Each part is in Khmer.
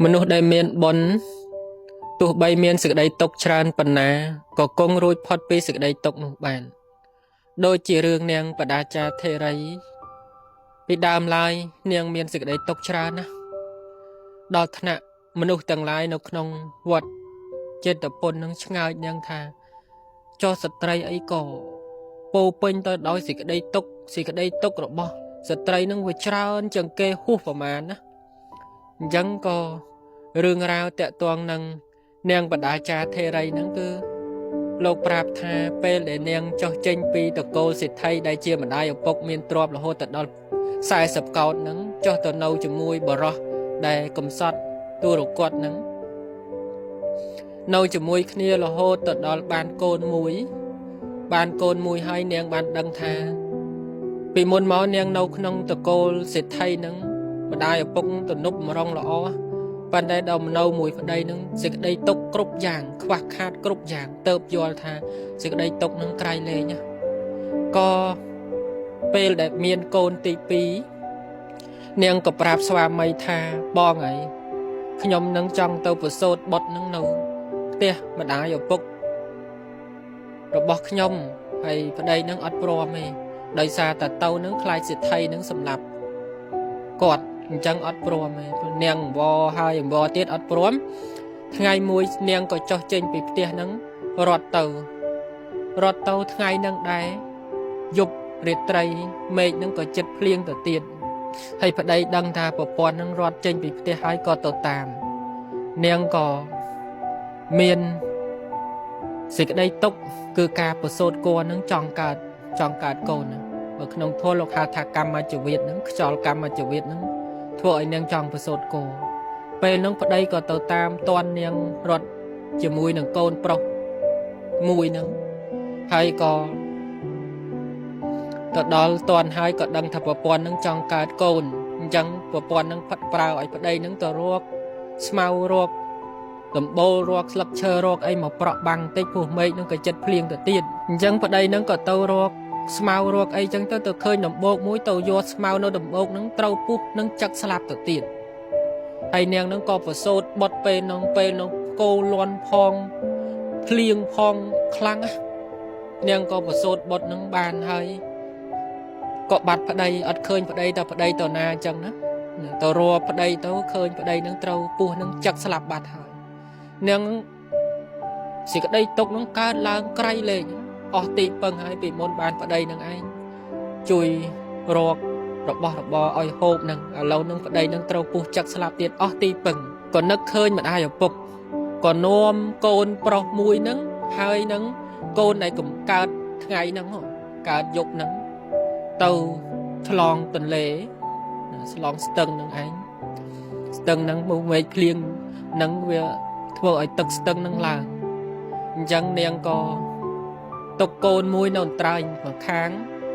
មនុស្សដែលមានបុណ្យទោះបីមានសេចក្តីទុក្ខច្រើនប៉ុណ្ណាក៏គង់រួចផុតពីសេចក្តីទុក្ខនោះបានដូចជារឿងនាងបដាចារធេរីពីដើមឡើយនាងមានសេចក្តីទុក្ខច្រើនណាស់ដល់ថ្នាក់មនុស្សទាំងឡាយនៅក្នុងវត្តជេតពននឹងឆ្ងើចនាងថាចុះស្ត្រីអីក៏ពោពេញទៅដោយសេចក្តីទុក្ខសេចក្តីទុក្ខរបស់ស្ត្រីនឹងវាច្រើនជាងគេហួសប្រមាណណាអញ្ចឹងក៏រឿងរ៉ាវតាក់ទងនឹងនាងបដាចារធេរីហ្នឹងគឺលោកប្រាប់ថាពេលដែលនាងចុះចេញពីតកូលសិទ្ធិដែលជាម្ដាយឪពុកមានទ្រព្យរហូតទៅដល់40កោដហ្នឹងចុះទៅនៅជាមួយបរោះដែលកំសត់ទូរគតហ្នឹងនៅជាមួយគ្នារហូតទៅដល់បានកូនមួយ បានកូនមួយហើយនាងបានដឹងថាពីមុនមកនាងនៅក្នុងតកូលសិទ្ធិហ្នឹងម្ដាយឪពុកទំនប់ម្រងល្អប៉ុន្តែដល់មកនៅមួយប្តីហ្នឹងសេចក្តីទុក្ខគ្រប់យ៉ាងខ្វះខាតគ្រប់យ៉ាងទៅយល់ថាសេចក្តីទុក្ខហ្នឹងក្រៃលែងណាក៏ពេលដែលមានកូនទី2នាងក៏ប្រាប់ស្វាមីថាបងអីខ្ញុំនឹងចង់ទៅប្រសូតបុត្រនឹងនៅផ្ទះម្ដាយឪពុករបស់ខ្ញុំហើយប្តីនឹងអត់ព្រមទេដោយសារតែទៅនឹងខ្លាចសិទ្ធិនឹងសម្លាប់គាត់អញ្ចឹងអត់ព្រមទេនាងអង្វរហើយអង្វរទៀតអត់ព្រមថ្ងៃមួយនាងក៏ចុះចេញពីផ្ទះនឹងរត់ទៅរត់ទៅថ្ងៃនឹងដែរយប់រាត្រីមេឃនឹងក៏ចិត្តភ្លៀងទៅទៀតហើយប្តីដឹងថាប្រពន្ធនឹងរត់ចេញពីផ្ទះហើយក៏ទៅតាមនាងក៏មានសេចក្តីទុក្ខគឺការប្រសូតគរនឹងចង់កើតកូនណាបើក្នុងធម៌លោកហៅថាកម្មជីវិតហ្នឹងខ្យល់កម្មជីវិតហ្នឹងធ្វើឲ្យនាងចង់ប្រសូតគរពេលហ្នឹងប្តីក៏ទៅតាមតន់នាងរត់ជាមួយនឹងកូនប្រុសមួយហ្នឹងហើយក៏ទៅដល់តន់ហើយក៏ដឹងថាប្រពន្ធហ្នឹងចង់កើតកូនអញ្ចឹងប្រពន្ធហ្នឹងផិតប្រើឲ្យប្តីហ្នឹងទៅរកស្មៅរកដំបូលរកស្លឹកឈើរកអីមកប្រក់បាំងតិចព្រោះមេឃហ្នឹងក៏ចិត្តភ្លៀងទៅទៀតអញ្ចឹងប្តីហ្នឹងក៏ទៅរកស្មៅរកអីចឹងទៅទៅឃើញដំបូកមួយទៅយកស្មៅនៅដំបូកហ្នឹងត្រូវពុះនឹងចឹកស្លាប់ទៅទៀតហើយនាងហ្នឹងក៏ប្រសូតបុតពេលហ្នឹងគោលន់ផងភ្លៀងផងខ្លាំងណាស់នាងក៏ប្រសូតបុតហ្នឹងបានហើយក៏បាត់ប្តីអត់ឃើញប្តីតប្តីទៅណាអញ្ចឹងណាទៅរកប្តីទៅឃើញប្តីហ្នឹងត្រូវពុះនឹងចឹកស្លាប់បាត់ហើយនាងសេចក្តីទុក្ខហ្នឹងកើតឡើងក្រៃលែងអស់ទីពឹងហើយពីមុនបានប្តីនឹងឯងជួយរករបស់របរឲ្យហូបនឹងឥឡូវនឹងប្តីនឹងត្រូវពុះចឹកស្លាប់ទៀតអស់ទីពឹងក៏នឹកឃើញម្ដាយឪពុកក៏នាំកូនប្រុសមួយនឹងហើយនឹងកូនដែលកំកើតថ្ងៃហ្នឹងកើតយប់ហ្នឹងទៅឆ្លងទន្លេឆ្លងស្ទឹងនឹងឯងស្ទឹងហ្នឹងមកមេឃភ្លៀងហ្នឹងវាធ្វើឲ្យទឹកស្ទឹងហ្នឹងឡើងអញ្ចឹងនាងក៏ទុកកូនមួយនៅត្រើយម្ខាង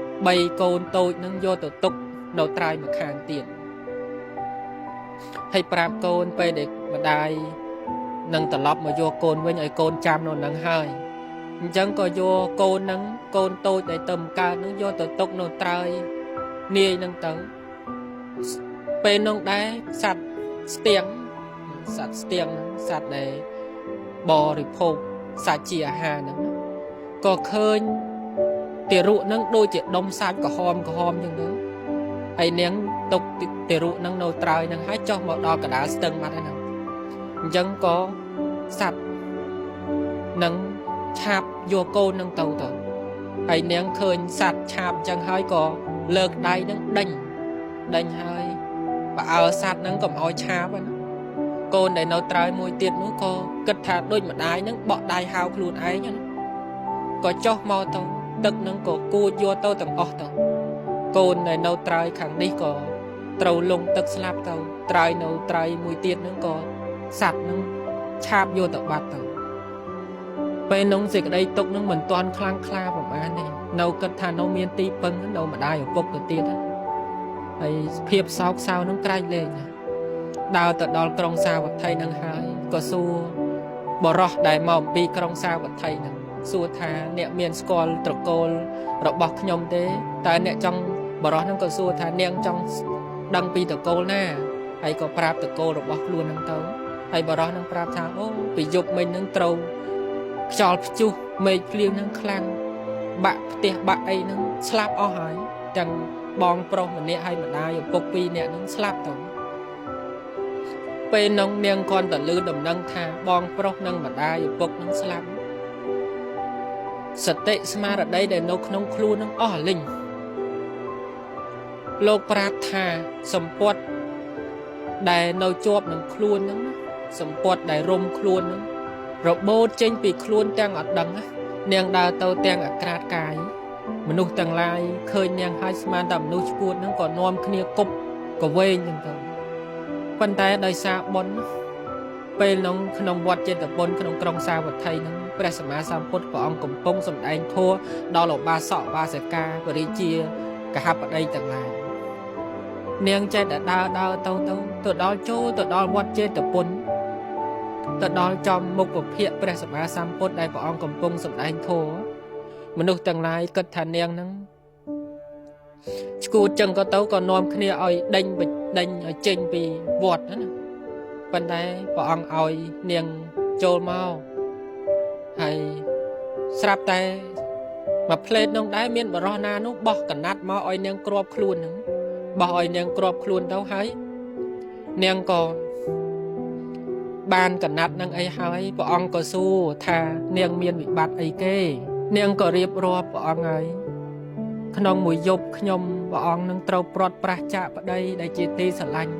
3កូនតូចនឹងយកទៅទុកនៅត្រើយម្ខាងទៀតហើយប្រាប់កូនពេលដែលម្ដាយនឹងត្រឡប់មកយកកូនវិញឲ្យកូនចាំនៅនឹងហើយអញ្ចឹងក៏យកកូននឹងកូនតូចដែលទៅកើតនឹងយកទៅទុកនៅត្រើយនាយនឹងទៅពេលនោះដែរសត្វស្ទៀងសត្វស្ទៀងសត្វដែលបរិភោគសាច់ជាអាហារហ្នឹងក៏ឃើញទារកហ្នឹងដូចជាដុំសាច់ក្រហមក្រហមអញ្ចឹងទៅហើយនាងទុកទារកហ្នឹងនៅត្រើយហ្នឹងហើយចុះមកដល់កណ្ដាលស្ទឹងបាត់ហើយហ្នឹងអញ្ចឹងក៏សត្វនឹងឆាបយកកូនហ្នឹងទៅហើយនាងឃើញសត្វឆាបអញ្ចឹងហើយក៏លើកដៃហ្នឹងដេញហើយបើអើសត្វហ្នឹងកុំឲ្យឆាបណាកូនដែលនៅត្រើយមួយទៀតនោះក៏គិតថាដូចម្ដាយហ្នឹងបក់ដៃហៅខ្លួនឯងណាក៏ចុះមកទៅទឹកហ្នឹងក៏គួចយកទៅទាំងអស់ទៅកូនដែលនៅត្រើយខាងនេះក៏ត្រូវលងទឹកស្លាប់ទៅត្រើយនៅត្រើយមួយទៀតហ្នឹងក៏សត្វហ្នឹងឆាបយកទៅបាត់ទៅពេលនោះសេចក្តីទុក្ខហ្នឹងមិនទាន់ខ្លាំងក្លាប្រហែលទេនៅគិតថានៅមានទីពឹងនៅម្ដាយឪពុកទៅទៀតហើយភាពសោកសៅហ្នឹងក្រែកលែងដើរទៅដល់ក្រុងសាវត្ថីហ្នឹងហើយក៏សួរបរោះដែលមកអំពីក្រុងសាវត្ថីហ្នឹងសួរថាអ្នកមានស្គាល់ត្រកូលរបស់ខ្ញុំទេតើអ្នកចង់បរោះហ្នឹងក៏សួរថានាងចង់ដឹងពីត្រកូលណា ហើយក៏ប្រាប់តកូលរបស់ខ្លួនហ្នឹងទៅហើយបរោះនឹងប្រាប់ថាអូពីយប់មិញហ្នឹងត្រូវខ្យល់ព្យុះមេឃភ្លៀងហ្នឹងខ្លាំងបាក់ផ្ទះបាក់អីហ្នឹងស្លាប់អស់ហើយទាំងបងប្រុសម្នាក់ហើយម្ដាយឪពុកពីរនាក់ហ្នឹងស្លាប់ទៅពេលនោះនាងគ្រាន់តែឮដំណឹងថាបងប្រុសនិងម្ដាយឪពុកនឹងស្លាប់សតិស្មារតីដែលនៅក្នុងខ្លួននឹងអស់អាលិញលោកប្រាប់ថាសម្ពត់ដែលនៅជាប់នឹងខ្លួនហ្នឹងសម្ពត់ដែលរុំខ្លួនហ្នឹងរបូតចេញពីខ្លួនទាំងអត់ដឹងនាងដើរទៅទាំងអាក្រាតកាយមនុស្សទាំងឡាយឃើញនាងហើយស្មានតែមនុស្សឈួតហ្នឹងក៏នាំគ្នាគប់កវែងហ្នឹងទៅប៉ុន្តែដោយសារបុណ្យពេលនោះក្នុងវត្តចេតពុនក្នុងក្រុងសាវត្ថីហ្នឹងព្រះសម្មាសម្ពុទ្ធព្រះអង្គកំពុងសម្ដែងធម៌ដល់ឧបាសកឧបាសិកាបរិជាកហបតីទាំងឡាយនាងចេះតែដើរដើរទៅទៅទៅដល់ចូលទៅដល់វត្តចេតពុនទៅដល់ចំមុខពភៈព្រះសម្មាសម្ពុទ្ធដែលព្រះអង្គកំពុងសម្ដែងធម៌មនុស្សទាំងឡាយគិតថានាងហ្នឹងឈួតចឹងក៏ទៅក៏នាំគ្នាឲ្យដេញដេញឲ្យចេញពីវត្តណាប៉ុន្តែព្រះអង្គឲ្យនាងចូលមកហើយស្រាប់តែមួយផ្លេតនោះដែរមានបរោះណានោះបោះកណាត់មកឲ្យនាងគ្របខ្លួនហ្នឹងបោះឲ្យនាងគ្របខ្លួនទៅហើយនាងក៏បានកណាត់នឹងអីហើយព្រះអង្គក៏សួរថានាងមានវិបត្តិអីគេនាងក៏រៀបរាប់ព្រះអង្គហើយក្នុងមួយយប់ខ្ញុំព្រះអង្គនឹងត្រូវព្រាត់ប្រាសចាកប្តីដែលជាទីស្រឡាញ់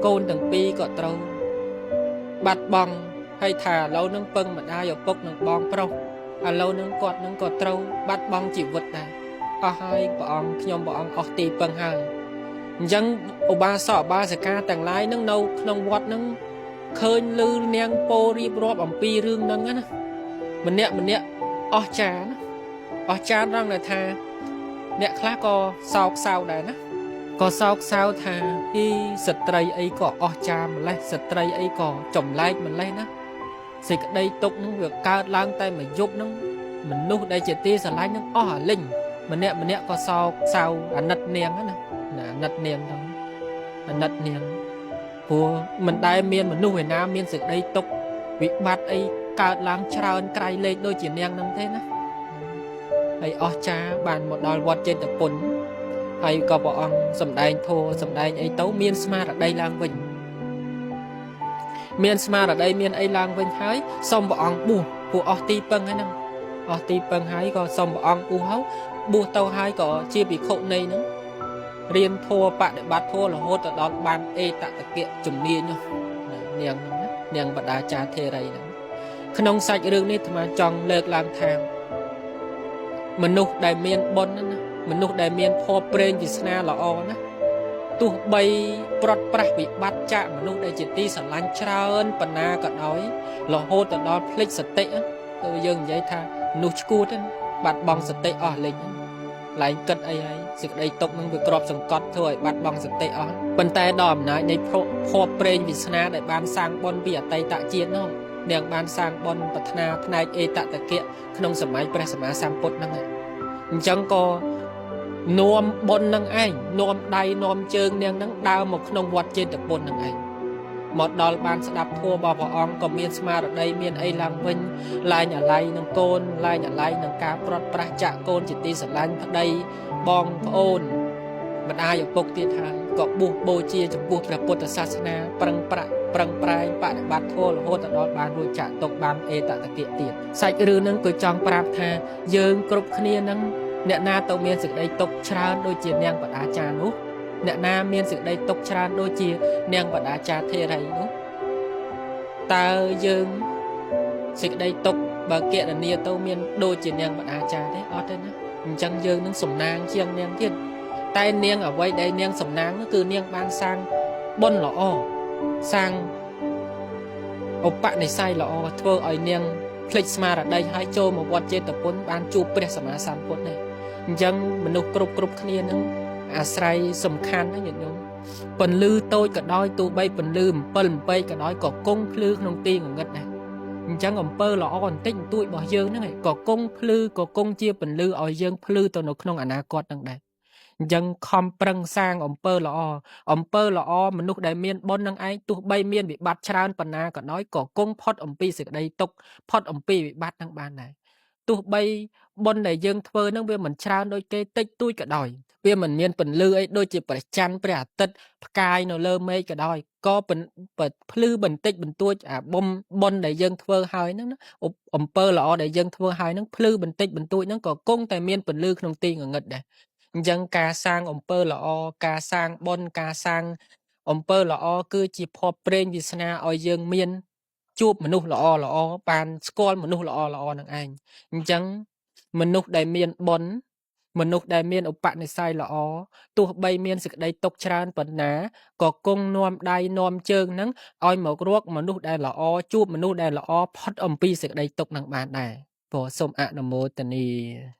កូនទាំងពីរក៏ត្រូវបាត់បង់ហើយថាឥឡូវនឹងពឹងម្ដាយឪពុកនឹងបងប្រុសឥឡូវនឹងគាត់នឹងក៏ត្រូវបាត់បង់ជីវិតដែរអស់ហើយព្រះអង្គខ្ញុំព្រះអង្គអស់ទីពឹងហើយអញ្ចឹងឧបាសកឧបាសិកាទាំងឡាយនឹងនៅក្នុងវត្តនឹងឃើញឮនាងពោរៀបរាប់អំពីរឿងហ្នឹងណាម្នាក់ម្នាក់អស្ចារ្យណាអស្ចារ្យត្រង់ដែលថាអ្នកខ្លះក៏សោកសៅដែរណាក៏សោកសៅថាអីស្ត្រីអីក៏អស្ចារ្យម្លេះស្ត្រីអីក៏ចម្លែកម្លេះណាសេចក្តីទុក្ខនឹងវាកើតឡើងតែមួយយប់នឹងមនុស្សដែលជាទីស្រឡាញ់នឹងអស់អាលិញម្នាក់ម្នាក់ក៏សោកសៅអាណិតនាងណាអាណិតនាងទៅអាណិតនាងព្រោះមិនដែលមានមនុស្សឯណាមានសេចក្តីទុក្ខវិបត្តិអីកើតឡើងច្រើនក្រៃលែងដូចជានាងនឹងទេណាហើយអស្ចារ្យបានមកដល់វត្តចេតពុនហើយក៏ព្រះអង្គសម្ដែងធម៌សម្ដែងអីទៅមានស្មារតីឡើងវិញមានស្មារតីមានអីឡើងវិញហើយសូមព្រះអង្គបួសពួកអស់ទីពឹងហើយហ្នឹងអស់ទីពឹងហើយក៏សូមព្រះអង្គបួសហើយបួសទៅហើយក៏ជាភិក្ខុនីហ្នឹងរៀនធម៌បដិបត្តិធម៌រហូតទៅដល់បានអេតតកៈជំនាញនោះនាងហ្នឹងណានាងបដាចាធេរីហ្នឹងក្នុងសាច់រឿងនេះអាត្មាចង់លើកឡើងថាមនុស្សដែលមានបុណ្យណាមនុស្សដែលមានភ័ព្វព្រេងវាសនាល្អណាទោះបីប្រត់ប្រាស់វិបត្តិចាកមនុស្សដែលជាទីស្រឡាញ់ច្រើនប៉ុណ្ណាក៏ដោយរហូតទៅដល់ភ្លេចសតិគឺយើងនិយាយថាមនុស្សឈួតបាត់បង់សតិអស់លេចឡើងគិតអីហើយសេចក្តីទុក្ខនឹងវាក្របសង្កត់ធ្វើឲ្យបាត់បង់សតិអស់ប៉ុន្តែដល់អំណាចនៃភ័ព្វព្រេងវាសនាដែលបានសាងបុណ្យពីអតីតជាតិនោះនាងបានសាងបុណ្យប្រាថ្នាផ្នែកអេតតកៈក្នុងសម័យព្រះសម្មាសម្ពុទ្ធហ្នឹងអញ្ចឹងក៏នាំបុណ្យនឹងឯងនាំដៃនាំជើងនាងនឹងដើរមកក្នុងវត្តចេតពុននឹងឯងមកដល់បានស្ដាប់ធម៌របស់ព្រះអង្គក៏មានស្មារតីមានអីឡើងវិញឡើងអាល័យនឹងកូនឡើងអាល័យនឹងការប្រត់ប្រាស់ចាក់កូនជាទីស្រឡាញ់ប្តីបងប្អូនម្ដាយឪពុកទៀតហើយក៏បួសបូជាចំពោះព្រះពុទ្ធសាសនាប្រឹងប្រាក់ប្រឹងប្រែងបដិបត្តិធម៌រហូតដល់បានរួចចាក់ទុកបានអេតតកៈទៀតសាច់រឿងហ្នឹងក៏ចង់ប្រាប់ថាយើងគ្រប់គ្នាហ្នឹងអ្នកណាទៅមានសេចក្តីទុក្ខច្រើនដូចជានាងបដាចានោះអ្នកណាមានសេចក្តីទុក្ខច្រើនដូចជានាងបដាចាធេរីនោះតើយើងសេចក្តីទុក្ខបើគណនាទៅមានដូចជានាងបដាចាទេអត់ទេណាអញ្ចឹងយើងនឹងសំណាងជាងនាងទៀតតែនាងអ្វីដែលនាងសំណាងគឺនាងបានសាងបុណ្យល្អសាងឧបនិស្ស័យល្អធ្វើឲ្យនាងភ្លេចស្មារតីហើយចូលមកវត្តចេតពុនបានជួបព្រះសម្មាសម្ពុទ្ធនេះអញ្ចឹងមនុស្សគ្រប់គ្នានឹងអាស្រ័យសំខាន់ណាញាតិញោមពន្លឺតូចក៏ដោយទោះបីពន្លឺអំពិលអំពែកក៏ដោយក៏គង់ភ្លឺក្នុងទីងងឹតដែរអញ្ចឹងអំពើល្អបន្តិចបន្តួចរបស់យើងហ្នឹងក៏គង់ភ្លឺក៏គង់ជាពន្លឺឲ្យយើងភ្លឺទៅនៅក្នុងអនាគតហ្នឹងដែរ អញ្ចឹងខំប្រឹងសាងអំពើល្អអំពើល្អមនុស្សដែលមានបុណ្យនឹងឯងទោះបីមានវិបត្តិច្រើនប៉ុណ្ណាក៏ដោយក៏គង់ផុតអំពីសេចក្តីទុក្ខផុតអំពីវិបត្តិនឹងបានដែរទោះបីបុណ្យដែលយើងធ្វើនឹងវាមិនច្រើនដូចគេតិចតួចក៏ដោយវាមិនមានពន្លឺអីដូចជាព្រះច័ន្ទព្រះអាទិត្យផ្កាយនៅលើមេឃក៏ដោយក៏ភ្លឺបន្តិចបន្តួចអាបុំបុណ្យដែលយើងធ្វើហើយហ្នឹងណាអំពើល្អដែលយើងធ្វើហើយហ្នឹងភ្លឺបន្តិចបន្តួចហ្នឹងក៏គង់តែមានពន្លឺក្នុងទីងងឹតដែរអញ្ចឹងការសាងអំពើល្អការសាងបុណ្យការសាងអំពើល្អគឺជាភ័ព្វព្រេងវាសនាឲ្យយើងមានជួបមនុស្សល្អល្អបានស្គាល់មនុស្សល្អល្អនឹងឯងអញ្ចឹងមនុស្សដែលមានបុណ្យមនុស្សដែលមានឧបនិស្ស័យល្អទោះបីមានសេចក្តីទុក្ខច្រើនប៉ុណ្ណាក៏គង់នាំដៃនាំជើងនឹងឲ្យមករកមនុស្សដែលល្អជួបមនុស្សដែលល្អផុតអំពីសេចក្តីទុក្ខនឹងបានដែរព្រោះសូមអនុមោទនា។